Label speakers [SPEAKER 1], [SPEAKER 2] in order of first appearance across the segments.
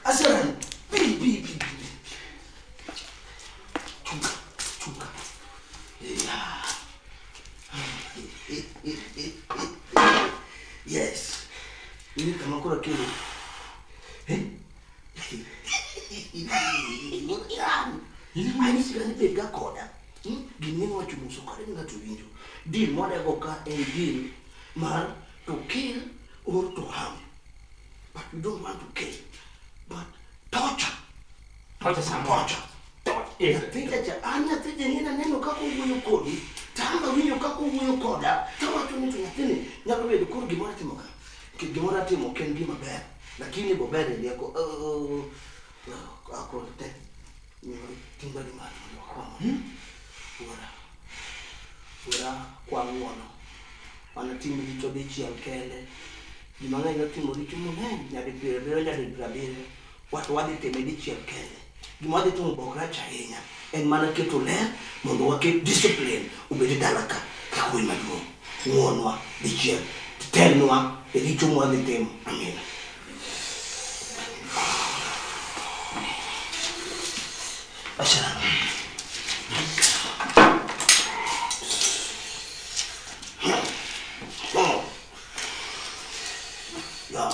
[SPEAKER 1] Asirani. Bi bi bi bi. Chunga, chunga. Yeah. Yes. Ini kama koro kelo. Eh? Anyisi ga ni bed ga koda. Gini wacho muso kode ni ng'ato winjo. Deal mwadego ka en deal mar to kill or to harm. But we don't want to kill. But torture.
[SPEAKER 2] Torture someone.
[SPEAKER 1] Torture.
[SPEAKER 2] Yes.
[SPEAKER 1] Nyathi cha an nyathi cha ng'e naneno kaka owuoyo kodi to an be awinjo kaka owuoyo koda tawacho ni to nyathini nyalo bedo koro gimoro atimo ka gimoro atimo ok en gima ber lakini bober e rieko akoro te ting' badi malo mondo wakwa wuora wuora kwa ng'uono anatim richo dichiel kende ji mang'eny otimo richo mang'eny nyadi piero abiriyo nyadi piero abiriyo wato wadhi time dichiel kende gima wadhi timo be ok rach ahinya en mana keto ler mondo waket discipline obed e dala ka kaka wuoyi maduong' ng'uonwa dichiel telnwa e richo mwadhi timo amina. Asha. Ya.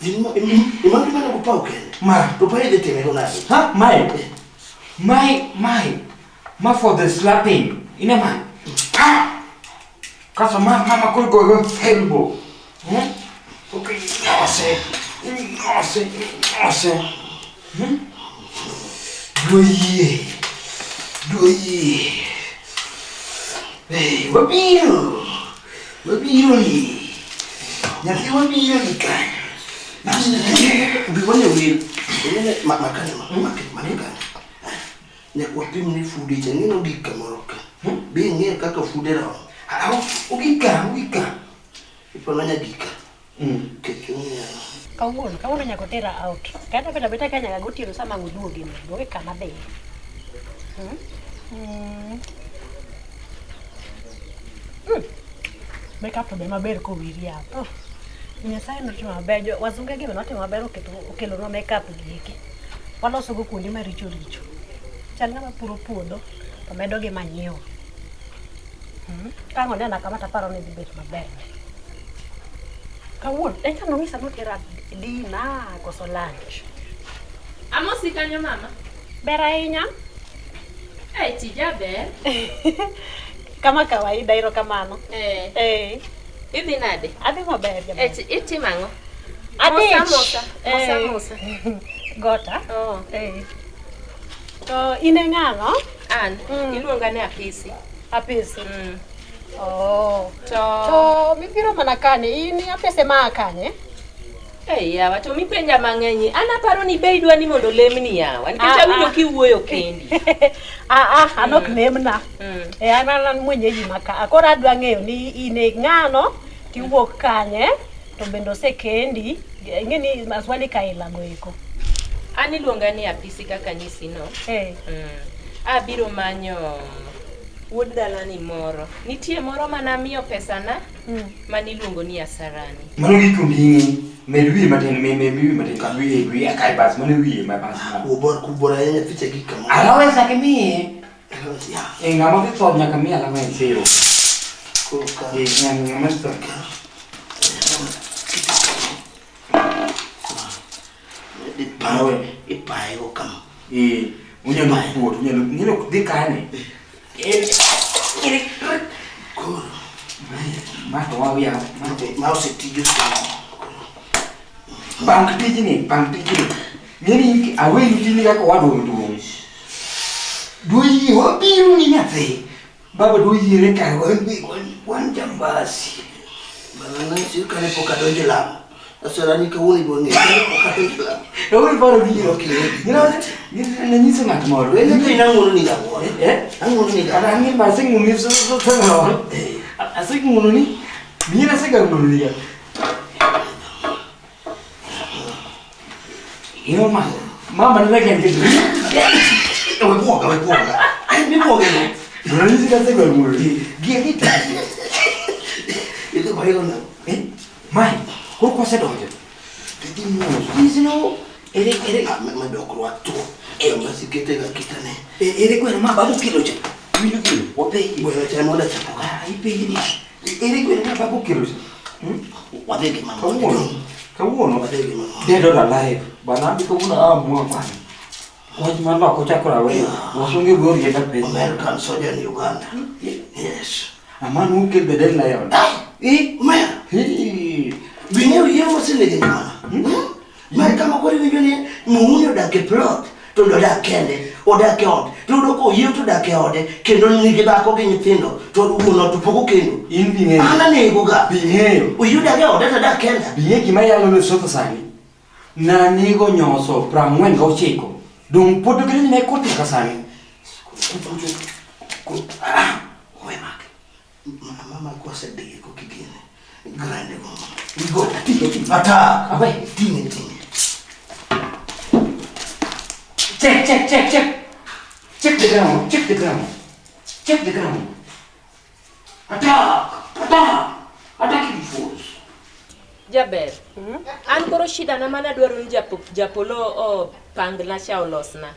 [SPEAKER 1] Imani mana kupau kende.
[SPEAKER 2] Ma.
[SPEAKER 1] To pai dhi time go nade?
[SPEAKER 2] Ha? Mai. Mai, mai. Ma for the slapping. Ine ma. Ha! Kaso ma ma ma koro go go elbow. Hmm? Okay, nyose. Nyose, nyose. Hmm? Doyie. Doyie. Hey, wabiro. Wabiro ni. Nyathi wabiro ni kanyo.
[SPEAKER 1] Bi wane wil. Inene makane makane. Nyaka wapim ni fude cha ng'e nogik kamoro ka. Be ing'eyo kaka fude romo.
[SPEAKER 2] Ah, ogik ka, ogik ka.
[SPEAKER 1] Ipono nyagik ka. Kech ong'eyo.
[SPEAKER 3] Kawuono, kawuono nyaka otera out. Kata beta beta ka nyaka gotieno sama ang' oduogi ni, duogi kama adhiye. Mm. Mm. Makeup to be maber kowiri yawa. Oh. Nyasaye notimo maber, jo wazunge gi be notimo maber oketo okelonwa makeup gi eki. Waloso go kuonde maricho richo. Chal ng'ama puro puodho to medo gi manyiwa. Mm. Ka ang' onena kama taparo ni dhi bet maber. Kawuono, en cha nong'isa notera dinner koso lunch.
[SPEAKER 4] Amosi kanyo mama.
[SPEAKER 3] Ber ahinya.
[SPEAKER 4] Eh, tija ber.
[SPEAKER 3] Kama kawaida erokamano.
[SPEAKER 4] Eh.
[SPEAKER 3] Eh.
[SPEAKER 4] Idhi nade?
[SPEAKER 3] Adhi maber jaber.
[SPEAKER 4] Eh, itimo ang'o?
[SPEAKER 3] Adich.
[SPEAKER 4] Mosa mosa. Mosa
[SPEAKER 3] Eh.
[SPEAKER 4] mosa.
[SPEAKER 3] Gota.
[SPEAKER 4] Oh.
[SPEAKER 3] Eh. To in e ng'ano?
[SPEAKER 4] An. Iluonga ni Apisi.
[SPEAKER 3] Apisi.
[SPEAKER 4] Mm.
[SPEAKER 3] Oh.
[SPEAKER 4] To
[SPEAKER 3] To mibiro mana kanye? In apese maa kanye?
[SPEAKER 4] Eh, yawa to mipenja mang'eny. An aparo ni be idwa ni mondo lemni yawa. Nikech
[SPEAKER 3] Ah,
[SPEAKER 4] awinjo
[SPEAKER 3] ah.
[SPEAKER 4] kiwuoyo kendi.
[SPEAKER 3] Ah ah, an ok lemna.
[SPEAKER 4] Mm.
[SPEAKER 3] Eh, an an mwenyeji maka. Koro adwa ng'eyo ni in e ng'ano tiwuok kanye to bende osekendi. Ing'e ni maswali kailago eko.
[SPEAKER 4] An iluonga ni Apisi kaka nyisi no.
[SPEAKER 3] Eh.
[SPEAKER 4] Mm. Abiro manyo wuod dalani moro. Nitie moro manamiyo pesana maniluongo ni Asarani.
[SPEAKER 2] Mano gik onding'i. Med wiye matin, med wiye matin, wiye, wiye, akae bas, mano wiye ma bas. ma.
[SPEAKER 1] Ubor kubor ahinya nyathi cha gik kamoro.
[SPEAKER 2] Allowance nyaka imiye.
[SPEAKER 1] Ya.
[SPEAKER 2] Eh, ng'ama dhi tho nyaka miye allowance ero.
[SPEAKER 1] Koro ka.
[SPEAKER 2] Eh, ng'ama dhi tho.
[SPEAKER 1] Ipawe, ipaye go kama.
[SPEAKER 2] Eh, onyalo kuot, onyalo, onyalo dhi kane. Eh,
[SPEAKER 1] Koro.
[SPEAKER 2] ma to wawiya, ma to
[SPEAKER 1] Ma osetijo sani.
[SPEAKER 2] Pang tijni, pang tijni. Ng'eni aweyi tijni kaka owadwa maduong'. Doyie, wabiro ni nyathi. Baba doyiere ka wan be wan jambasi.
[SPEAKER 1] Baba nang'isi kane pok adonjo e lamo. Aserani kawuono idwa ng'eyo kane pok adonjo e lamo.
[SPEAKER 2] Kawuono iparo biro.
[SPEAKER 1] Ok,
[SPEAKER 2] Nanyiso ng'at moro.
[SPEAKER 1] Wene ka inang'uono ni gang'uono.
[SPEAKER 2] Eh?
[SPEAKER 1] Ang'uono ni
[SPEAKER 2] Kata
[SPEAKER 1] gang'uono.
[SPEAKER 2] ang'e ma aseng'uono ni so so so so. Aseng'uono ni. Miyo asegang'uono ni. You ma mama ni leke ngeto.
[SPEAKER 1] We bwoga, we bwoga. Ai mi bwoga no.
[SPEAKER 2] Ranyisi kasegang'uono ni. Gi gi ta.
[SPEAKER 1] Idhi kwa hilo na.
[SPEAKER 2] Eh? Mae, koro kwasedonjo to idhi mos. Nyisi no ere ere
[SPEAKER 1] Ah, ma dok rwak tuo. Kendo asikete ga kitane.
[SPEAKER 2] ere gweno ma babu kelo cha. Winjo gino, wapenji.
[SPEAKER 1] Gweno cha ema odachako ka.
[SPEAKER 2] Ah, ipenji ni ere gweno ma babu kelo cha. Hmm?
[SPEAKER 1] Wadhi gi mama.
[SPEAKER 2] Kawuono, kawuono
[SPEAKER 1] Wadhi gi mama.
[SPEAKER 2] dead or alive. Bana abi kawuono amua bana. Wach mar loko chako raweyo. Wasunge biro riemba pesa.
[SPEAKER 1] American soldier in Uganda. Yes.
[SPEAKER 2] A man who killed the dead lion.
[SPEAKER 1] Eh, Omera.
[SPEAKER 2] Hey.
[SPEAKER 1] Bing'eyo yiero mosenege ngimana. Ma kama koro iwinjo ni muhuni odak e plot to odak kende, odak e ot. To iyudo ka oyiew to odak e ode kendo nigi dhako gi nyithindo to wuon ot to pok okendo.
[SPEAKER 2] In bing'eyo.
[SPEAKER 1] An anego ga.
[SPEAKER 2] Bing'eyo.
[SPEAKER 1] Oyiew dak e ode to adak kenda.
[SPEAKER 2] Bing'e gima yalo Lesotho sani. Nanego nyoso 49. Dong pod gidonjo ne kot nyaka sani.
[SPEAKER 1] Ah, we make. Mama kosedhiye kokigine. Grande go. We go. Attack.
[SPEAKER 2] Awe.
[SPEAKER 1] Tinge tinge.
[SPEAKER 2] Check, check, check, check. Check the ground, check the ground. Check the ground. Attack! Attack! Attack in force.
[SPEAKER 4] Jaber. An koro shida na mana dwaro ni japolo opangna cha olosna.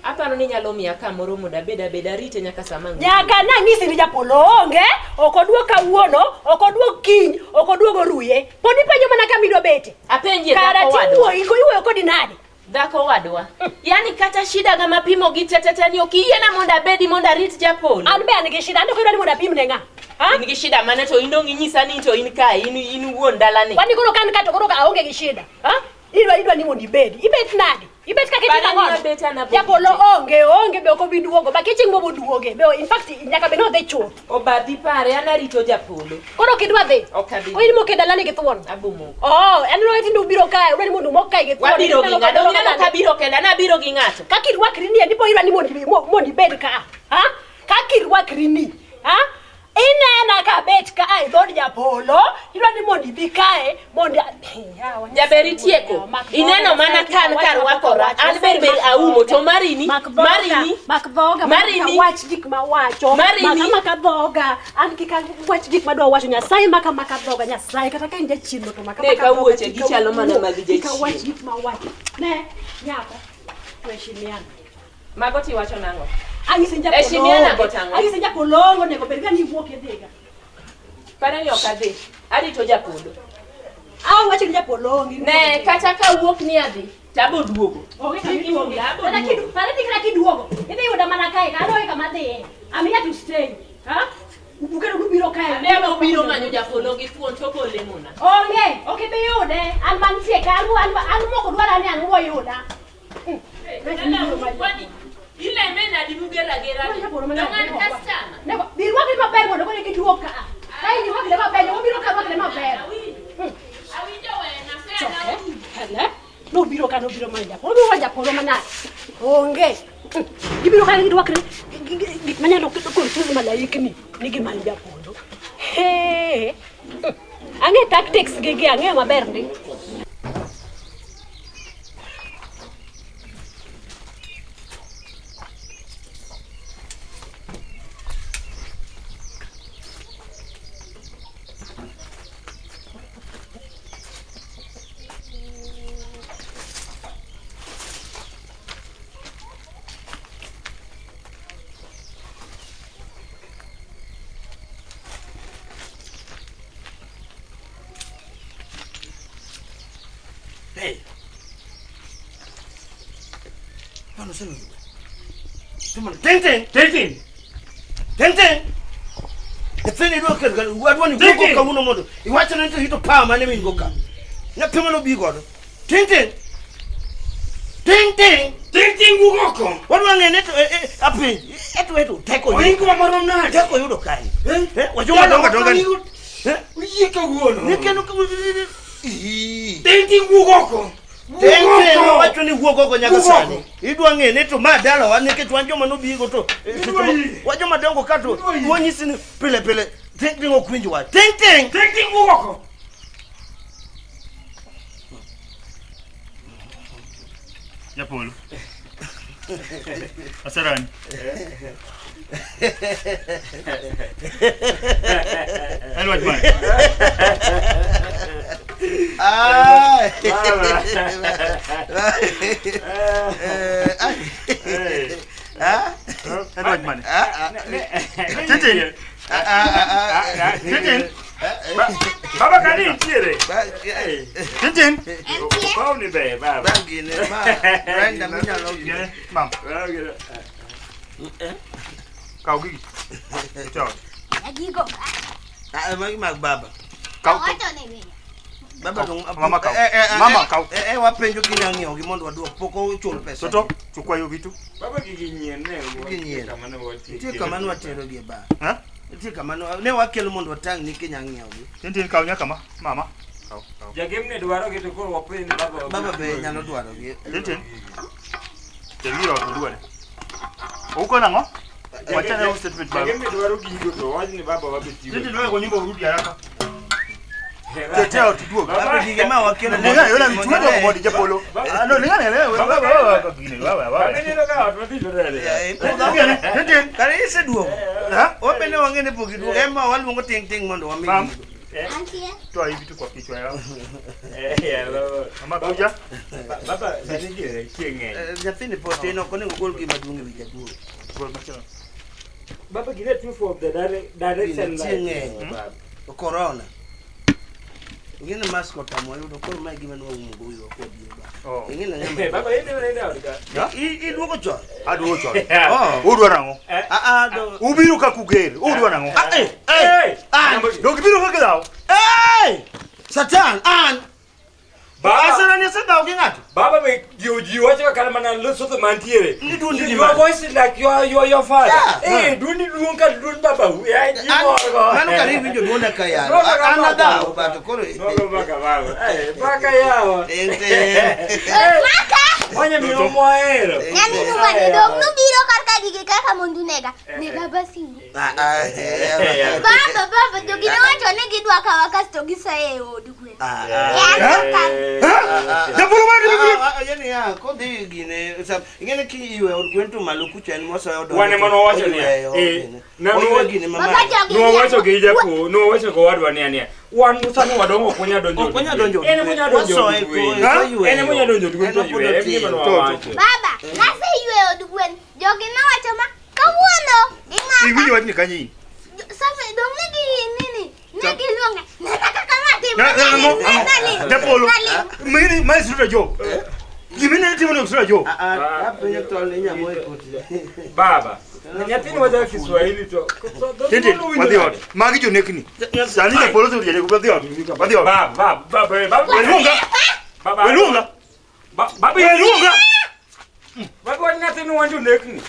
[SPEAKER 4] Aparo ni nyalo miya kamoro mondo abed abeda arite nyaka sama ang'
[SPEAKER 3] Nyaka nang'isi ni japolo onge, ok oduog kawuono, ok oduog kiny, ok oduog oruye. Pod ipenjo mana kama idwa bete.
[SPEAKER 4] Apenjie
[SPEAKER 3] Kara
[SPEAKER 4] dhako wadwa.
[SPEAKER 3] tiwuoyo, iwuoyo kodi nade?
[SPEAKER 4] Dhako wadwa. Yaani kata shida ga mapimo gi tetete ni ok iyiena mondo abedi mondo arit japolo.
[SPEAKER 3] An be an gi shida, an to idwa ni mondo apim ne ng'a? Ha?
[SPEAKER 4] In gi shida mane to in dong' inyisa ni to in kae, in wuon dalani.
[SPEAKER 3] Kwani koro kan ka to koro aonge gi shida. Ha? Idwa ni mondo ibedi. Ibet nade? Ibet kaka
[SPEAKER 4] Para
[SPEAKER 3] itimo
[SPEAKER 4] ni
[SPEAKER 3] ang'ono?
[SPEAKER 4] abet an abet
[SPEAKER 3] Japolo
[SPEAKER 4] nitie.
[SPEAKER 3] onge, be ok obi duogo. Ba chieng' mobo duoge. Be in fact nyaka be nodhi chuth.
[SPEAKER 4] Obadhi pare, an arito japolo.
[SPEAKER 3] Koro ok idwa dhi.
[SPEAKER 4] Ok abi.
[SPEAKER 3] Ko in moke dalani gi thuon.
[SPEAKER 4] Abomoko.
[SPEAKER 3] Oh, en no tinde ubiro kae, udwa ni mondo umok kae gi thuon.
[SPEAKER 4] Wabiro gi ng'ato, dong' ineno ka abiro kenda, an abiro gi ng'ato.
[SPEAKER 3] Kaka irwakri ni, dipo idwa ni mondo ibed ka. Ha? Kaka irwakri ni. Ha? Inena ka bet kae e dhood japolo, idwa ni mondo ibi kae mondo Yawa,
[SPEAKER 4] Jaber itieko.
[SPEAKER 3] Mak dhoga,
[SPEAKER 4] Ineno mana
[SPEAKER 3] Nyasaye,
[SPEAKER 4] kan
[SPEAKER 3] kik
[SPEAKER 4] kar
[SPEAKER 3] awach
[SPEAKER 4] rwakora.
[SPEAKER 3] wach,
[SPEAKER 4] An ber ber
[SPEAKER 3] mak
[SPEAKER 4] aumo
[SPEAKER 3] dhoga.
[SPEAKER 4] to marini,
[SPEAKER 3] Mak dhoga,
[SPEAKER 4] marini.
[SPEAKER 3] mak dhoga,
[SPEAKER 4] Marini.
[SPEAKER 3] mak wach gik mawacho.
[SPEAKER 4] Marini.
[SPEAKER 3] Maka maka dhoga. An kik awach gik madwa wacho. Nyasaye maka maka dhoga. Nyasaye kata ka in jachien to maka
[SPEAKER 4] Ne,
[SPEAKER 3] maka
[SPEAKER 4] ka
[SPEAKER 3] dhoga.
[SPEAKER 4] wuoche
[SPEAKER 3] Kik
[SPEAKER 4] gichalo mana
[SPEAKER 3] awuo,
[SPEAKER 4] mag
[SPEAKER 3] Kik
[SPEAKER 4] jachien.
[SPEAKER 3] awach gik mawacho. Ne, nyako. Tuheshimiane.
[SPEAKER 4] Mago tiwacho nang'o?
[SPEAKER 3] Anyisi ni japolo
[SPEAKER 4] Heshimiana
[SPEAKER 3] onge.
[SPEAKER 4] go tang'o?
[SPEAKER 3] Anyisi ni japolo onge onego bed ga ni iwuok idhiga.
[SPEAKER 4] Para ni ok adhi. Arito japolo.
[SPEAKER 3] Awacho ni japolo onge.
[SPEAKER 4] Ne, kata ka wuok ni adhi, to abo duogo.
[SPEAKER 3] Onge kama iduoge.
[SPEAKER 4] Abo
[SPEAKER 3] Kata
[SPEAKER 4] duogo.
[SPEAKER 3] pare ni kata kiduogo, idhi yuda mana kae, ka adonge kama adhiye. I'm here to stay. Ha? Ubukeno ubiro kae.
[SPEAKER 4] Ane abo biro manyo japolo gi thuon to obo lemona.
[SPEAKER 3] Onge, ok ibi yude. An mantie ka, an moko dwara ni an ubo yuda.
[SPEAKER 4] Kwani ileme nadi mugera gera ni? Dong' an customer.
[SPEAKER 3] Nego, bi rwakri maber mondo koro kiduog ka. Ka in irwakre maber, jogo biro ka rwakre maber.
[SPEAKER 4] Awinjo wena,
[SPEAKER 3] Choke. Hele. Nobiro ka nobiro manyo japolo, obiro manyo japolo manade. Onge. Gibiro ka girwakre gik manyalo confuse malaikni ni gimanyo japolo. He. Ang'e tactics gi gi ang'eyo maber ndi.
[SPEAKER 1] Hey. Mano selo yuwe. Tumana ting ting
[SPEAKER 5] Ting ting.
[SPEAKER 1] ting ting. Nyathini idwa kel wadwa ni
[SPEAKER 5] Ting
[SPEAKER 1] wuok
[SPEAKER 5] ting.
[SPEAKER 1] kawuono mondo iwacho ni to ito power mane min go ka. Nyathi mane obi godo. Ting ting. Ting ting.
[SPEAKER 5] Ting ting wuok oko.
[SPEAKER 1] Wadwa ng'e ni to apenji. Eto eto teko yudo.
[SPEAKER 5] Oingo marom nade?
[SPEAKER 1] Teko yudo kae.
[SPEAKER 5] Eh?
[SPEAKER 1] Eh, wajoma dongo donga ni. Eh?
[SPEAKER 5] Oyie kawuono.
[SPEAKER 1] Ni kendo ka Ii.
[SPEAKER 5] Ting ting wuok oko.
[SPEAKER 1] Ting ting
[SPEAKER 5] Wuok oko.
[SPEAKER 1] wacho ni wuok oko nyaka
[SPEAKER 5] Wuok
[SPEAKER 1] sani.
[SPEAKER 5] oko.
[SPEAKER 1] Idwa ng'e ni to ma dalawa nikech wan joma nobigo to seche
[SPEAKER 5] Idwa
[SPEAKER 1] ma-
[SPEAKER 5] yie.
[SPEAKER 1] wa joma dongo ka to
[SPEAKER 5] Idwa yie.
[SPEAKER 1] wanyisi ni pile pile ting ting ok winj wach. Ting ting.
[SPEAKER 5] Ting ting wuok oko. Japolo. Asarani. En wach mane?
[SPEAKER 1] Ah.
[SPEAKER 2] Baba.
[SPEAKER 1] Eh, ai. Ah?
[SPEAKER 5] En wach mane?
[SPEAKER 1] Ah, ah.
[SPEAKER 5] Tintin.
[SPEAKER 1] Ah, ah, ah, ah.
[SPEAKER 5] Tintin.
[SPEAKER 2] Baba kani nitiere.
[SPEAKER 1] Ba- eh,
[SPEAKER 5] Tintin.
[SPEAKER 2] Kowni ber baba.
[SPEAKER 1] ba gine, ma Brenda minyalo
[SPEAKER 5] Gine, mam. Kaw gigi. Chao.
[SPEAKER 6] Gigo.
[SPEAKER 1] Ah, magi mag baba.
[SPEAKER 5] Kaw. kaw.
[SPEAKER 6] Awacho ni wiya.
[SPEAKER 1] Baba dong
[SPEAKER 5] Mama kaw.
[SPEAKER 1] Eh, eh, eh,
[SPEAKER 5] Mama
[SPEAKER 1] eh,
[SPEAKER 5] kaw.
[SPEAKER 1] Eh, eh, wapenjo kinya ng'iewo gi mondo waduok pok ochul pesa.
[SPEAKER 5] Toto, chukua hiyo vitu.
[SPEAKER 2] Baba gigi nyien ne.
[SPEAKER 1] Gigi nyien.
[SPEAKER 2] Kama ne watie.
[SPEAKER 1] Nitie kama ne watero gi e bar.
[SPEAKER 5] Ha?
[SPEAKER 1] Nitie kama ne wakelo mondo watang' ni kinya ng'iewo gi.
[SPEAKER 5] Tintin kaw nyaka ma. Mama. Kaw, kaw.
[SPEAKER 2] Jagem ne dwaro gi to koro wapenj ni baba.
[SPEAKER 1] Baba be nyalo dwaro gi.
[SPEAKER 5] Tintin. Tengi ot oduone. Uko nang'o? Wachana na statement baba.
[SPEAKER 2] Jagem ne dwaro gigo to wach ni baba wabe tiyo.
[SPEAKER 5] Tintin wewe kwa nyumba urudi haraka. Tetea ot duog.
[SPEAKER 1] Baba gige ma wakelo
[SPEAKER 5] Lingana yola mchumba kwa modi japolo. Ah no lingana wewe wewe wewe gine wewe
[SPEAKER 2] Baba
[SPEAKER 5] wewe.
[SPEAKER 2] neno ka ot madhi lorere.
[SPEAKER 1] Eh, pok-
[SPEAKER 5] Tintin.
[SPEAKER 1] Kare iseduogo.
[SPEAKER 5] Ha?
[SPEAKER 1] Wabe ne wang'e ni pok iduogo. Ema waluongo ting' ting' mondo wami
[SPEAKER 5] Mam.
[SPEAKER 1] gigo.
[SPEAKER 6] Antie.
[SPEAKER 5] Toa hivi tu kwa kichwa yao.
[SPEAKER 2] Eh, baba.
[SPEAKER 5] Mama kuja.
[SPEAKER 2] Baba sani gire chieng' ng'eny.
[SPEAKER 1] Eh, Nyathini pod tin ok onego gol gima duong' e wi jaduong'.
[SPEAKER 5] Gol machielo.
[SPEAKER 2] Baba gine proof of the direction
[SPEAKER 1] Gine chieng' ng'eny. Corona. Ing'e ni mask otamo yudo koro mae gima ne waumo go wiwa kwa biro ba.
[SPEAKER 5] Oh.
[SPEAKER 1] Ing'e ni ng'ama-
[SPEAKER 2] Baba ine ine ot ka.
[SPEAKER 5] Ya?
[SPEAKER 1] Iduogo chon.
[SPEAKER 5] Aduogo chon.
[SPEAKER 1] Oh.
[SPEAKER 5] Udwa nang'o?
[SPEAKER 1] Ah, ah, do-
[SPEAKER 5] Ubiro ka kuger. Udwa nang'o?
[SPEAKER 1] Ah, eh, eh,
[SPEAKER 2] Eh!
[SPEAKER 1] an.
[SPEAKER 5] Dog biro kaka dhaw.
[SPEAKER 1] Eh! Satan, an.
[SPEAKER 2] Baba
[SPEAKER 1] Asana ni asedhawo gi ng'ato.
[SPEAKER 2] Baba be ji wacho kaka mana Lesotho mantiere.
[SPEAKER 1] Ni duondi ni
[SPEAKER 2] Your
[SPEAKER 1] malo.
[SPEAKER 2] voice is like your father.
[SPEAKER 1] Yeah.
[SPEAKER 2] Eh, duondi duong' ka duond babau. Eh, ji
[SPEAKER 1] An-
[SPEAKER 2] mor go.
[SPEAKER 1] Mano kare iwinjo duonda ka yalo.
[SPEAKER 2] Duonda ka
[SPEAKER 1] An
[SPEAKER 2] baba.
[SPEAKER 1] adhawo but koro.
[SPEAKER 2] Nogo baka baba. Eh, baka yawa.
[SPEAKER 1] Ting, ting.
[SPEAKER 6] Maka.
[SPEAKER 2] Wanya miyo mohero.
[SPEAKER 6] Nyaminu mane dong nobiro kar ka gigi kaka mondo unega. Nega basi.
[SPEAKER 1] Ah, ah, eh,
[SPEAKER 6] Baba baba jogi nowacho ni gidwa kawa kasto gisoye e od gwen.
[SPEAKER 1] ah, ah.
[SPEAKER 6] Ya kaka.
[SPEAKER 5] Japolo mar
[SPEAKER 1] Ah, ah, ah, yani ah, kodhi gine ing'e ni kiywe od gwen to malo kucha en mosoyo donjo
[SPEAKER 2] Wan ema nowacho niya,
[SPEAKER 1] oyweyo
[SPEAKER 2] eh,
[SPEAKER 1] gine.
[SPEAKER 2] ne
[SPEAKER 1] Oywe
[SPEAKER 2] nowa-
[SPEAKER 1] gine
[SPEAKER 6] Baba
[SPEAKER 1] mamalo.
[SPEAKER 6] jogi
[SPEAKER 2] Nowacho gi japo, nowacho go wadwa niya niya. Wan sani wadongo ok wanyal donjo.
[SPEAKER 1] Ok wanyal donjo od
[SPEAKER 2] En ema
[SPEAKER 1] gwen.
[SPEAKER 2] onyal donjo
[SPEAKER 1] Wasoye
[SPEAKER 2] od gwen.
[SPEAKER 1] ko- oyweyo.
[SPEAKER 2] En ema onyal donjo od gwen
[SPEAKER 1] En
[SPEAKER 2] to
[SPEAKER 1] pod
[SPEAKER 2] yweyo. En
[SPEAKER 1] otin.
[SPEAKER 2] gima nowacho.
[SPEAKER 6] Baba, naseyweyo od gwen. Jogi nowacho ma kawuono
[SPEAKER 5] Iwinjo
[SPEAKER 6] gimaka.
[SPEAKER 5] wachni kanye in?
[SPEAKER 6] Sasa dong ne gi nini? Ne giluonga. Nena kaka ng'ati
[SPEAKER 5] Na- na- ang'o? Ang'o? Japolo. Mini ma sura jo. Gimine timo ni sura jo.
[SPEAKER 1] Ah, ah, apenjo to ni nyamo e koti.
[SPEAKER 2] Baba, nyathini wacho Kiswahili to.
[SPEAKER 5] Tintin, wadhi ot. Magi jonekni. Sani japolo oseyudo janeko, wadhi ot. Wadhi ot.
[SPEAKER 2] Baba, baba, baba, baba.
[SPEAKER 5] Weluonga.
[SPEAKER 2] Baba.
[SPEAKER 5] Weluonga.
[SPEAKER 2] Baba,
[SPEAKER 5] Weluonga.
[SPEAKER 2] Baba wach nyathini wan jonekni.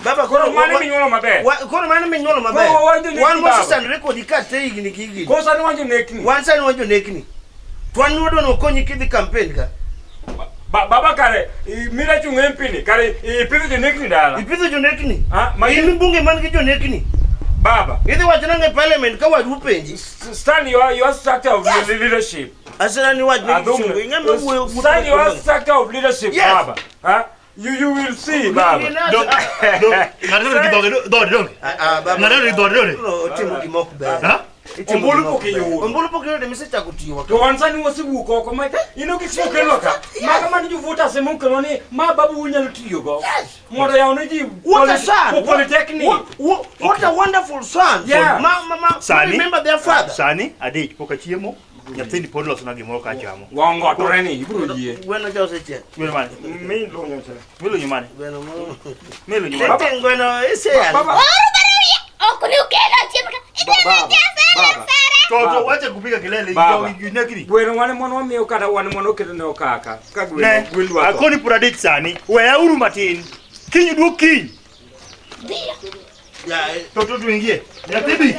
[SPEAKER 1] Baba
[SPEAKER 2] Koro mano minyuolo maber.
[SPEAKER 1] Koro mano minyuolo maber.
[SPEAKER 2] Koro wan jonekni,
[SPEAKER 1] Wan
[SPEAKER 2] baba.
[SPEAKER 1] mosesandore kodi ka te higni gi higni.
[SPEAKER 2] Koro sani wan jonekni.
[SPEAKER 1] Wan sani wan jonekni. To wan wadwa ni wakonyi kidhi campaign ka.
[SPEAKER 2] Baba kare, mira chung' MP ni, kare ipidho jonekni dala.
[SPEAKER 1] Ipidho jonekni.
[SPEAKER 2] Ah, ma
[SPEAKER 1] In mbunge man gi jonekni.
[SPEAKER 2] Baba,
[SPEAKER 1] Idhi wacho nang'o e parliament ka wadu penji.
[SPEAKER 2] stand your structure of leadership.
[SPEAKER 1] Asana ni wach ne
[SPEAKER 2] Adhum.
[SPEAKER 1] kisungu. Ing'ama wuoyo
[SPEAKER 2] Stand your structure of leadership,
[SPEAKER 1] Yes.
[SPEAKER 2] Baba. Huh? You will see, Baba.
[SPEAKER 5] Dong, ng'ato nigi dhoge, dhoode donge? Ng'ato nigi dhoode donge?
[SPEAKER 1] Otimo gima ok ber.
[SPEAKER 5] Ha?
[SPEAKER 1] Itimo
[SPEAKER 2] Ombulu
[SPEAKER 1] gima ok
[SPEAKER 2] pok
[SPEAKER 1] ber.
[SPEAKER 2] iyudo.
[SPEAKER 1] Ombulu pok iyudo misechako tiyo
[SPEAKER 2] To wan sani wasewuok oko ma ino gik mokelwa ka. Maka mane jovoters ema okelwa ni ma babu unyalo tiyogo. Mondo yaw ne ji
[SPEAKER 1] What a son!
[SPEAKER 2] polytechnic.
[SPEAKER 1] What a wonderful son!
[SPEAKER 2] Yeah.
[SPEAKER 1] Ma,
[SPEAKER 5] Sani?
[SPEAKER 1] remember their father.
[SPEAKER 5] Sani adich pok achiemo. Nyathini pod losona gimoro ka achamo.
[SPEAKER 2] Wangotore ni ibiro yie.
[SPEAKER 1] Gweno cha osechiek.
[SPEAKER 5] Gweno mane?
[SPEAKER 2] Mi luongo cha.
[SPEAKER 5] Milunyo mane?
[SPEAKER 1] Gweno mo.
[SPEAKER 5] Milunyo mane?
[SPEAKER 1] Tete gweno iseyalo.
[SPEAKER 2] Baba.
[SPEAKER 6] Oru bara wiya. Ok ni ukelo chiemo ka. Itemo
[SPEAKER 2] Baba,
[SPEAKER 6] sere
[SPEAKER 2] baba.
[SPEAKER 6] sere.
[SPEAKER 5] To wacha kupiga kelele
[SPEAKER 2] Baba.
[SPEAKER 5] jogi nekni.
[SPEAKER 2] Gweno wan ema wamiyo kata wan ema oketo ne okaka. Ka gweno
[SPEAKER 5] Ne,
[SPEAKER 2] gwen dwa tho.
[SPEAKER 5] akoni pur adich sani. Weya uru matin. Kiny duog kiny.
[SPEAKER 6] Dhiyo.
[SPEAKER 1] Ya, eh,
[SPEAKER 5] To tuingie. Nyathi bi.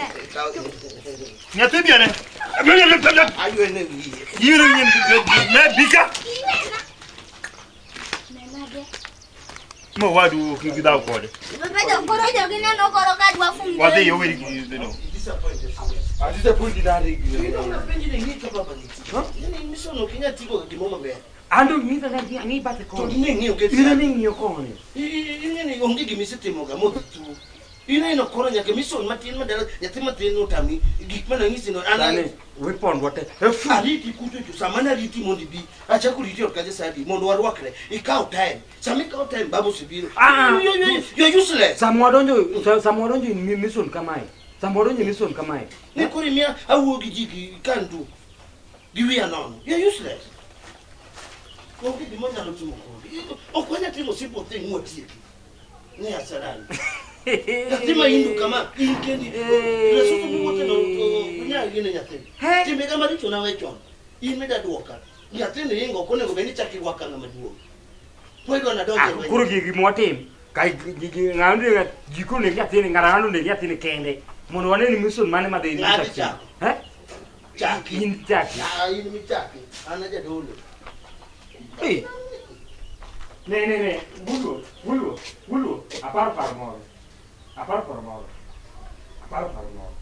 [SPEAKER 5] Nyathi bi ane.
[SPEAKER 1] Ayuene wiye.
[SPEAKER 5] Yiro ne bika.
[SPEAKER 6] Iwena. Nenage.
[SPEAKER 5] Mo wadu kidhaw kode.
[SPEAKER 6] Baba dong koro jogi neno koro ka dwa fungo.
[SPEAKER 5] Wadhi yo weri gi no.
[SPEAKER 1] Disappointed.
[SPEAKER 2] Adisappointed nade.
[SPEAKER 1] Penji ni ng'icho baba nitie. Yaani misono ok inyal tigo gimoro maber.
[SPEAKER 2] Ando ng'isa ni bathe
[SPEAKER 1] To
[SPEAKER 2] koni.
[SPEAKER 1] ne ng'iyo ke
[SPEAKER 2] Ine ni ng'iyo koni.
[SPEAKER 1] Ing'e ni onge gima isetimoga modhi tuo. Ineno koro nyaka mission matin madala nyathi matin otami gik mane anyisi no. An
[SPEAKER 2] Sani wipondwa te.
[SPEAKER 1] Ariti kucho cho sama nariti mondo ibi achako riti ot kacha sadi mondo warwakre ikaw time sama ikaw time baba osebiro.
[SPEAKER 2] Ah.
[SPEAKER 1] You're useless.
[SPEAKER 2] Sama wadonjo sama wadonjo in mission kamae. Sama wadonjo in mission kamae.
[SPEAKER 1] Ni koro imiya awuo gi ji gi kandu gi wiya nono. You're useless. Onge gima wanyalo timo kodi. Ok wanyal timo simple thing mwatieki. Ni asarani. Nyathi ma indu kama in kendi. Resuto miwuothe no onyal gine nyathini. Timbe ga maricho nawe chon. In mida duoka. Nyathini ingo ok onego bed ni chak irwaka ng'ama duong'. Kwedwa na donjo e lweny.
[SPEAKER 2] Koro gigi mwatim ka ng'ano ji koro neg nyathini ng'ato ang'ata oneg nyathini kende mondo wane ni mission mane madhi
[SPEAKER 1] Ng'adi chako.
[SPEAKER 2] Eh?
[SPEAKER 1] Chaki.
[SPEAKER 2] In chaki.
[SPEAKER 1] Ah, in michaki. An ajadolo.
[SPEAKER 2] Eh. Ne ne ne, guluo, guluo, guluo. Aparo paro moro. Aparo paro moro. Aparo paro moro.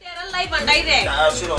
[SPEAKER 4] Tera live and direct.
[SPEAKER 1] Ah, sure.